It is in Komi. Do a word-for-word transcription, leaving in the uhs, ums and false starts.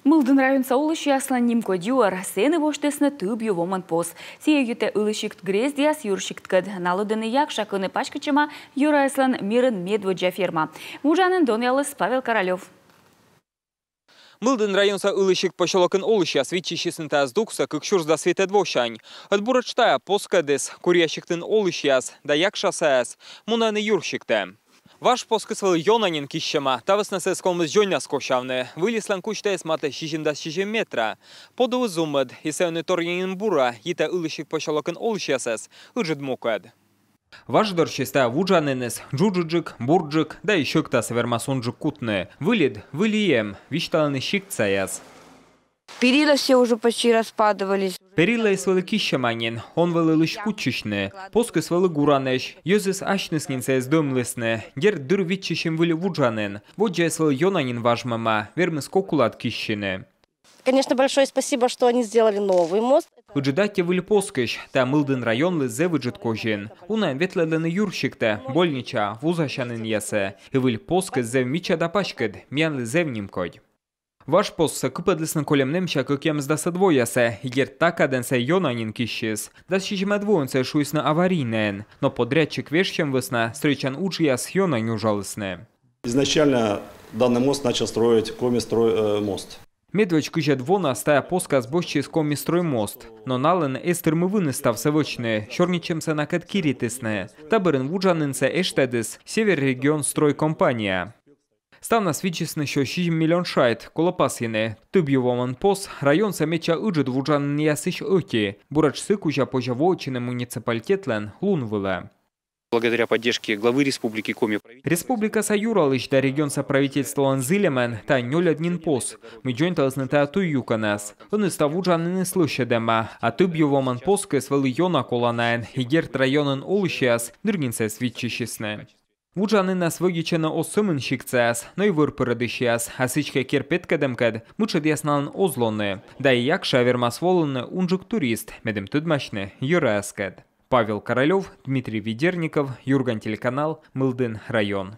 Мылдін районса олысьяслӧн нимкодь юӧр. Сэні восьтісны Тыбъю вомӧн пос. Сійӧ йитӧ Ылысигт грездъяс юрсигткӧд. На лыдын и Якша, кӧні паськӧдчӧма йӧраяслӧн мирын медводдза ферма. Вуджанін донъяліс Павел Королёв. Мылдін районса Ылысигт посёлокын олысьяс виччысисны тайӧ здуксӧ кык сюрс дас витӧд восянь. Ӧд буретш тайӧ поскӧдыс Куръя сиктын олысьяс да якшасаяс мунӧны юрсиктӧ. Важ поскыс вӧлі ёна нин киссьӧма, та вӧсна сійӧс ковмис дзоньнас косявны. Выльыслӧн кузьтӧыс матӧ сизимдас сизим метра. Подулыс зумыд, и сійӧ ӧні торъя нин бура йитӧ Ылысигт посёлокын олысьясӧс ыджыд мукӧд. Важдорсьыс тайӧ вуджаніныс джуджыдджык, бурджык да и сьӧктасӧ вермас унджык кутны. Выльыд выль и эм, висьталӧны сиктсаяс. Перила все уже почти распадывались. Перилаыс вӧлі киссьӧма нин, он вӧлі лысь кутчысьны. Поскыс вӧлі гуранӧсь, йӧзыс асьныс нин сійӧс дӧмлісны. Дерт, дыр виччысим выль вуджанін. Воддзаыс вӧлі ёна нин важмӧма, вермис кок улад киссьыны. Конечно, большое спасибо, что они сделали новый мост. Ыджыд аттьӧ выль поскысь, тайӧ Мылдін районлы зэв ыджыд козин. Унаӧн ветлӧдлӧны юрсиктӧ, больничаӧ, вузасянінъясӧ. И выль поскыс зэв мича да паськыд, миянлы зэв нимкодь. Важ посксӧ кыпӧдлісны кольӧм нэмся кӧкъямысдасӧд воясӧ, и дерт, та кадӧн сійӧ ёна нин киссис. Дас сизимӧд воын сійӧс шуисны аварийнӧйӧн, но подрядчик вежсьӧм вӧсна стрӧитчан уджъяс ёна нюжалісны. Изначально данный мост начал строить Комистрой, э, мост. Медводз кызьӧд вонас тайӧ поскас босьтчис Комистрой мост. Но налӧн эз тырмы выныс ставсӧ вӧчны, сёрнитчӧмсӧ накӧд киритісны. Та бӧрын вуджанінсӧ эштӧдіс Северрегионстрой компания. Ставнас видзисны сё сизим миллион шайт, колӧ пасйыны. Тыбъю вомӧн пос районса медся ыджыд вуджанінъясысь ӧти. Буретш сы кузя позьӧ воӧдчыны муниципалитетлӧн лун вылӧ. Благодаря поддержке главы Республики Коми правительства. Республикаса юралысь да регионса правительстволӧн зільӧмӧн тайӧ нёльӧд нин пос, мый дзоньталісны тайӧ туй юкӧнас. Ӧні став вуджаніныс лӧсьӧдӧма, а Тыбъю вомӧн поскыс вӧлі ёна коланаӧн, и дерт, районын олысьяс дыр нин сійӧс виччысисны. Вуджанінас вӧдитчӧны оз сӧмын сиктсаяс, но и вӧр пӧрӧдысьяс, а сідзкӧ, кер петкӧдӧмкӧд мытшӧдъяс налӧн оз лоны. Да и Якшаӧ вермас волыны унджык турист, медым тӧдмасьны йӧраяскӧд. Павел Королёв, Дмитрий Ведерников, «Юрган» телеканал, Мылдін район.